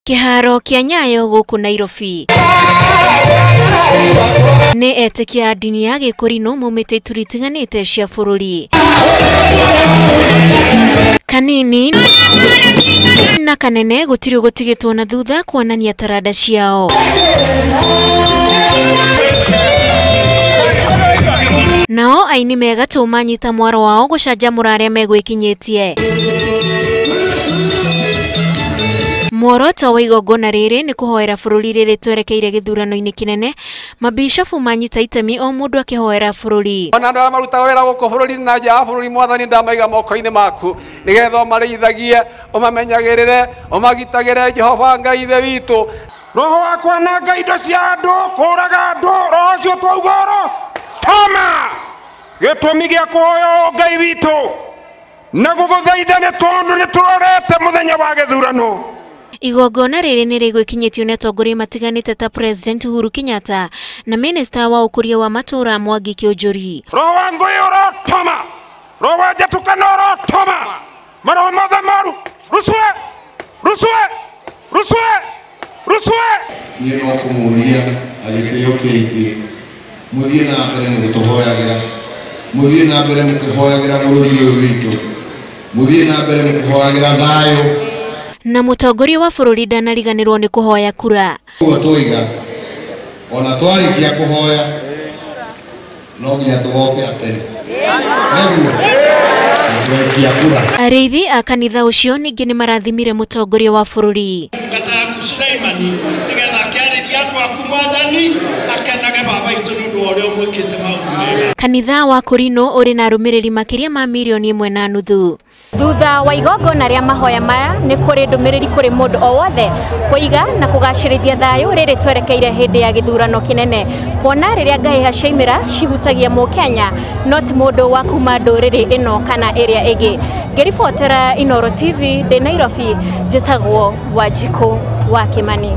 Kĩharo kĩa Nyayo gũkũ Nairobi. Nĩ etĩkia a ndini ya Gĩkũrinũ maumĩte ituri itiganĩte cia bũrũri. Kanini na kanene gũtirĩ gũtigĩtwo na thutha kuonania taranda ciao. Nao aini megatũ manyita mwaro wao gũcanjamũra arĩa megwĩkinyĩtie. Muoroto wa igongona rĩrĩ nĩ kũhoera bũrũri rĩrĩ twerekeire gĩthurano-inĩ kĩnene. Mabishofu manyita itemi o mũndũ akĩhoera bũrũri. Ona andũ arĩa marutaga wĩra gũkũ bũrũri na nja wa bũrũri, mwathani ndamaiga moko-inĩ maku nĩgetha ũmarĩithagie, ũmamenyagĩrĩre, ũmagitagĩre. Jehova Ngai Ithe witũ, roho wa kwananga indo cia andũ, kũraga andũ, roho ũcio twauga oro toma. Gĩtũmi gĩa kũhoya Ngai witũ na gũgũthaitha nĩ tondũ nĩ tũrorete mũthenya wa gĩthurano. Igongona rĩrĩ nĩ rĩgwĩkinyĩtio nĩ atongoria matiganĩte ta President Uhuru Kenyatta na Minister wa ũkũria wa matũũra Mwangi Kĩũnjũri. Roho wa ngũĩ ũrotoma, roho wa njatũkano ũrotoma, maroho mothe moru rucue, rucue, rucue, rucue. Niĩ no kũmũria na gĩtĩo kĩingĩ, mũthiĩ na mbere mũgĩtũhoyagĩra, mũthiĩ na mbere mũkĩhoyagĩra bũrũri ũyũ witũ, mũthiĩ na mbere mũkĩhoyagĩra thayũ. Na mũtongoria wa bũrũri ndanariganĩrwo nĩ kũhoya kura. Ũguo twoiga, ona twarĩkia kũhoya no nginya tũgokĩra tene nĩguo tũrekia kura. Arĩithi a kanitha ũcio ningĩ nĩ marathimire mũtongoria wa bũrũri. Ndungata yaku Suleimani nĩgetha akĩarĩria andũ aku mwathani akenage baba witũ nĩ ũndũ wa ũrĩa ũmwĩkĩte maũndũ mega. Kanitha wa Kũrinũ ũrĩ na arũmĩrĩri makĩria ma milioni 1.5. Thutha wa igongona rĩa mahoya maya nĩ kũrĩ ndũmĩrĩri kũrĩ mũndũ o wothe kũiga na kũgacĩrithia thayũ rĩrĩ twerekeire hĩndĩ ya gĩthurano kĩnene, kuona rĩrĩa ngahĩha ciaimĩra cihutagia mũkenya no ti mũndũ wa kuma ndũrĩrĩ ĩno kana ĩrĩa ĩngĩ. Ngĩribotera Inooro TV ndĩ Nairobi, njĩtagwo Wanjikũ wa Kĩmani.